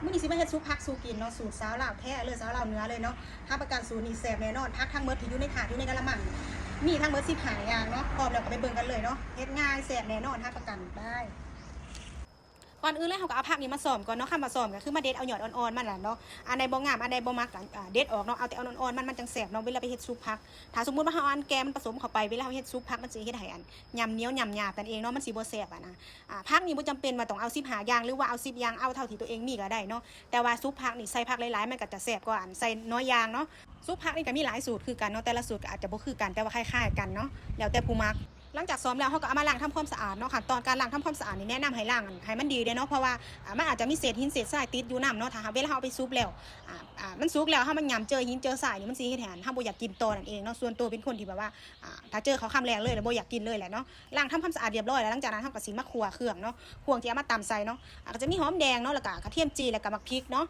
ມື້ນີ້ຊິມາເຮັດຊຸບຜັກສູ່ກິນເນາະ ສູດສາວລາວແທ້ເລີຍ ສາວລາວເໜືອເລີຍເນາະ. ຮັບປະກັນສູດນີ້ແຊບແນ່ນອນ. ຜັກທັງໝົດທີ່ຢູ່ໃນຖາດ ຢູ່ໃນກະລະມັງ ມີທັງໝົດສິບຫ້າຢ່າງເນາະ. ພ້ອມແລ້ວກໍໄປເບິ່ງກັນເລີຍເນາະ. ເຮັດງ່າຍ ແຊບແນ່ນອນ ຮັບປະກັນໄດ້. ກ່ອນອື່ນເລີຍ ເຮົາກໍເອົາຜັກນີ້ມາສ້ອມກ່ອນເນາະ. ຄຳວ່າສ້ອມກໍຄືມາເດັດເອົາຍອດອ່ອນໆມັນແຫຼະເນາະ. ອັນໃດບໍ່ງາມ ອັນໃດບໍ່ມັກ ອາ ເດັດອອກເນາະ. ເອົາແຕ່ອັນອ່ອນໆມັນ ມັນຈັ່ງແຊບເນາະ ເວລາໄປເຮັດຊຸບຜັກ. ຖ້າສົມມຸດວ່າເຮົາເອົາອັນແກ່ມັນປະສົມເຂົ້າໄປ ເວລາເຮົາເຮັດຊຸບຜັກ ມັນຊິເຮັດໃຫ້ອັນ ຫຍ້ຳໜຽວຫຍ້ຳຫຍາບນັ້ນເອງເນາະ ມັນຊິບໍ່ແຊບອະນະ. ອາ ຜັກນີ້ບໍ່ຈຳເປັນວ່າຕ້ອງເອົາສິບຫ້າຢ່າງ ຫຼືວ່າເອົາສິບຢ່າງ ເອົາເທົ່າທີ່ຕົວເອງມີກໍໄດ້ເນາະ. ແຕ່ວ່າຊຸບຜັກນີ້ໃສ່ຜັກຫຼາຍໆ ມັນກໍຈະແຊບກວ່າອັນໃສ່ໜ້ອຍຢ່າງເນາະ. ຊຸບຜັກນີ້ກໍມີຫຼາຍສູດຄືກັນເນາະ ແຕ່ລະສູດກໍອາດຈະບໍ່ຄືກັນ ແຕ່ວ່າຄ້າຍໆກັນເນາະ ແລ້ວແຕ່ຜູ້ມັກ. ຫຼັງຈາກສ້ອມແລ້ວ ເຮົາກໍເອົາມາລ້າງທຳຄວາມສະອາດເນາະ. ຂັ້ນຕອນການລ້າງທຳຄວາມສະອາດນີ້ ແນະນຳໃຫ້ລ້າງໃຫ້ມັນດີເດ້ເນາະ ເພາະວ່າ ອາ ມັນອາດຈະມີເສດຫີນເສດຊາຍຕິດຢູ່ນຳເນາະ. ຖ້າຫາກເວລາເຮົາເອົາໄປຊຸບແລ້ວ ອາ ອາ ມັນສຸກແລ້ວ ເຮົາມາຫຍ້ຳເຈີຫີນເຈີຊາຍນີ້ ມັນຊິເຮັດໃຫ້ເຮົາບໍ່ຢາກກິນຕໍ່ນັ້ນເອງເນາະ. ສ່ວນໂຕເປັນຄົນທີ່ແບບວ່າ ອາ ຖ້າເຈີເຂົ້າຄຳແລກເລີຍ ແລ້ວບໍ່ຢາກກິນເລີຍແຫຼະເນາະ. ລ້າງທຳຄວາມສະອາດຮຽບຮ້ອຍແລ້ວ ຫຼັງຈາກນັ້ນເຮົາກໍຊິມາຂົ້ວເຄື່ອງເນາະ ເຄື່ອງທີ່ເອົາມາຕຳໃສ່ເນາະ. ອາ ກໍຈະມີຫອມແດງເນາະ ແລ້ວກໍກະທຽມຈີ່ ແລ້ວກໍໝາກພິກເນາະ.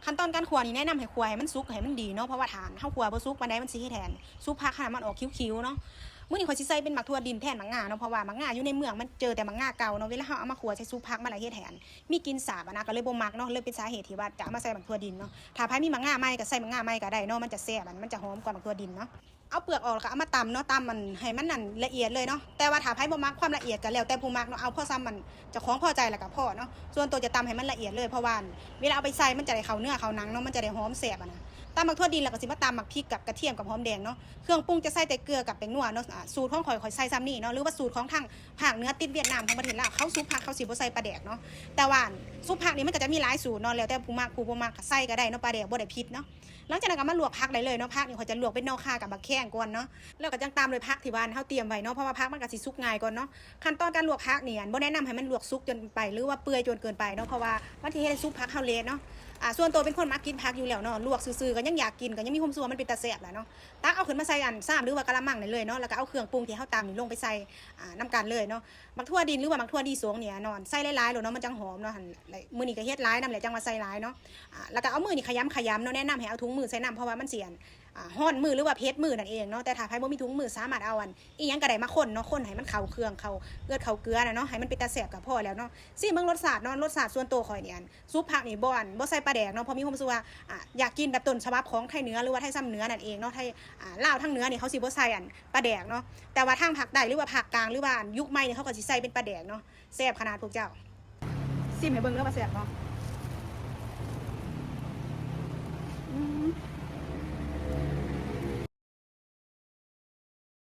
ຂັ້ນຕອນການຂົ້ວນີ້ ແນະນຳໃຫ້ຂົ້ວໃຫ້ມັນສຸກໃຫ້ມັນດີເນາະ ເພາະວ່າຖ້າເຮົາຂົ້ວບໍ່ສຸກປານໃດ ມັນຊິເຮັດໃຫ້ອັນຊຸບຜັກເຮົາມັນອອກຂິວໆເນາະ. ມື້ນີ້ຂ້ອຍຊິໃສ່ເປັນໝາກຖົ່ວດິນແທນໝາກງາເນາະ ເພາະວ່າໝາກງາຢູ່ໃນເມືອງມັນເຈີແຕ່ໝາກງາເກົ່າເນາະ. ເວລາເຮົາເອົາມາຂົ້ວໃສ່ຊຸບຜັກ ມັນລະເຮັດໃຫ້ອັນມີກິ່ນສາບອະນະ ກໍເລີຍບໍ່ມັກເນາະ. ເລີຍເປັນສາເຫດທີ່ວ່າຈະເອົາມາໃສ່ໝາກຖົ່ວດິນເນາະ. ຖ້າໃຜມີໝາກງາໃໝ່ກໍໃສ່ໝາກງາໃໝ່ກໍໄດ້ເນາະ ມັນຈະແຊບ ມັນຈະຫອມກວ່າໝາກຖົ່ວດິນເນາະ. ເອົາເປືອກອອກ ແລ້ວກໍເອົາມາຕຳເນາະ ຕຳອັນໃຫ້ມັນອັນລະອຽດເລີຍເນາະ. ແຕ່ວ່າຖ້າໃຜບໍ່ມັກຄວາມລະອຽດ ກໍແລ້ວແຕ່ຜູ້ມັກເນາະ ເອົາພໍສ່ຳອັນເຈົ້າຂອງພໍໃຈແລ້ວກໍພໍເນາະ. ສ່ວນໂຕຈະຕຳໃຫ້ມັນລະອຽດເລີຍ ເພາະວ່າເວລາເອົາໄປໃສ່ມັນຈະໄດ້ເຂົ້າເນື້ອເຂົ້າໜັງເນາະ ມັນຈະໄດ້ຫອມແຊບອະນະ. ຕຳໝາກຖົ່ວດິນແລ້ວກໍຊິມາຕຳໝາກພິກກັບກະທຽມກັບຫອມແດງເນາະ. ເຄື່ອງປຸງຈະໃສ່ແຕ່ເກືອກັບແປ້ງນົວເນາະ. ອາ ສູດຂອງຂ້ອຍ ຂ້ອຍໃສ່ສ່ຳນີ້ເນາະ ຫຼືວ່າສູດຂອງທາງພາກເໜືອຕິດຫວຽດນາມຂອງປະເທດລາວ ເຂົາຊຸບຜັກເຂົາຊິບໍ່ໃສ່ປາແດກເນາະ. ແຕ່ວ່າຊຸບຜັກນີ້ມັນກໍຈະມີຫຼາຍສູດເນາະ ແລ້ວແຕ່ຜູ້ມັກ ຜູ້ບໍ່ມັກກໍໃສ່ກໍໄດ້ເນາະ ປາແດກບໍ່ໄດ້ຜິດເນາະ. ຫຼັງຈາກນັ້ນກໍມາລວກຜັກໄດ້ເລີຍເນາະ. ຜັກນີ້ຂ້ອຍຈະລວກເປັນໜໍ່ຂ່າກັບບັກແຄງກ່ອນເນາະ ແລ້ວກໍຈັ່ງຕາມດ້ວຍຜັກທີ່ວ່າເຮົາຕຽມໄວ້ເນາະ ເພາະວ່າຜັກມັນກໍຊິສຸກງ່າຍກ່ອນເນາະ. ຂັ້ນຕອນການລວກຜັກນີ້ ອາ ບໍ່ແນະນຳໃຫ້ມັນລວກສຸກຈົນໄປ ຫຼືວ່າເປື່ອຍຈົນເກີນໄປເນາະ ເພາະວ່າມັນຊິເຮັດໃຫ້ຊຸບຜັກເຮົາເລະເນາະ. ອາ ສ່ວນໂຕເປັນຄົນມັກກິນຜັກຢູ່ແລ້ວເນາະ ລວກຊື່ໆກໍຍັງຢາກກິນ ກໍຍັງມີຄວາມຮູ້ສຶກວ່າມັນເປັນຕາແຊບແຫຼະເນາະ. ຕັກເອົາຂຶ້ນມາໃສ່ອັນຊາມ ຫຼືວ່າກະລະມັງໄດ້ເລີຍເນາະ ແລ້ວກໍເອົາເຄື່ອງປຸງທີ່ເຮົາຕຳນີ້ລົງໄປໃສ່ ອາ ນຳກັນເລີຍເນາະ. ໝາກຖົ່ວດິນ ຫຼືວ່າໝາກຖົ່ວລີສົງນີ້ເນາະ ໃສ່ຫຼາຍໆໂລດເນາະ ມັນຈັ່ງຫອມເນາະ. ຫັ້ນ ມື້ນີ້ກໍເຮັດຫຼາຍນຳແຫຼະ ຈັ່ງວ່າໃສ່ຫຼາຍເນາະ. ອາ ແລ້ວກໍເອົາມືນີ້ຂະຫຍຳຂະຫຍຳເນາະ ແນະນຳໃຫ້ເອົາຖົງມືໃສ່ນຳ ເພາະວ່າມັນຊິອັນ ອາ ຮ້ອນມື ຫຼືວ່າເຜັດມືນັ້ນເອງເນາະ. ແຕ່ຖ້າໃຜບໍ່ມີຖົງມື ສາມາດເອົາອັນອີ່ຫຍັງກໍໄດ້ມາຄົນເນາະ ຄົນໃຫ້ມັນເຂົ້າເຄື່ອງ ເຂົ້າເລືອດເຂົ້າເກືອນະເນາະ ໃຫ້ມັນເປັນຕາແຊບກໍພໍແລ້ວເນາະ. ຊີມເບິ່ງລົດຊາດເນາະ ລົດຊາດສ່ວນໂຕຂ້ອຍນີ້ ອັນຊຸບຜັກນີ້ບໍ່ ອັນ ບໍ່ໃສ່ປາແດກເນາະ ເພາະມີຄວາມຮູ້ສຶກວ່າ ອາ ຢາກກິນແບບຕົ້ນສະບັບຂອງໄທເໜືອ ຫຼືວ່າໄທຊຳເໜືອນັ້ນເອງເນາະ. ໄທ ອາ ລາວທາງເໜືອນີ້ເຂົາຊິບໍ່ໃສ່ອັນປາແດກເນາະ ແຕ່ວ່າທາງພາກໃຕ້ ຫຼືວ່າພາກກາງ ຫຼືວ່າອັນຍຸກໃໝ່ນີ້ ເຂົາກໍຊິໃສ່ເປັນປາແດກເນາະ. ແຊບຂະໜາດພວກເຈົ້າ. ຊີມໃຫ້ເບິ່ງເດີວ່າແຊບບໍ່. ອືມ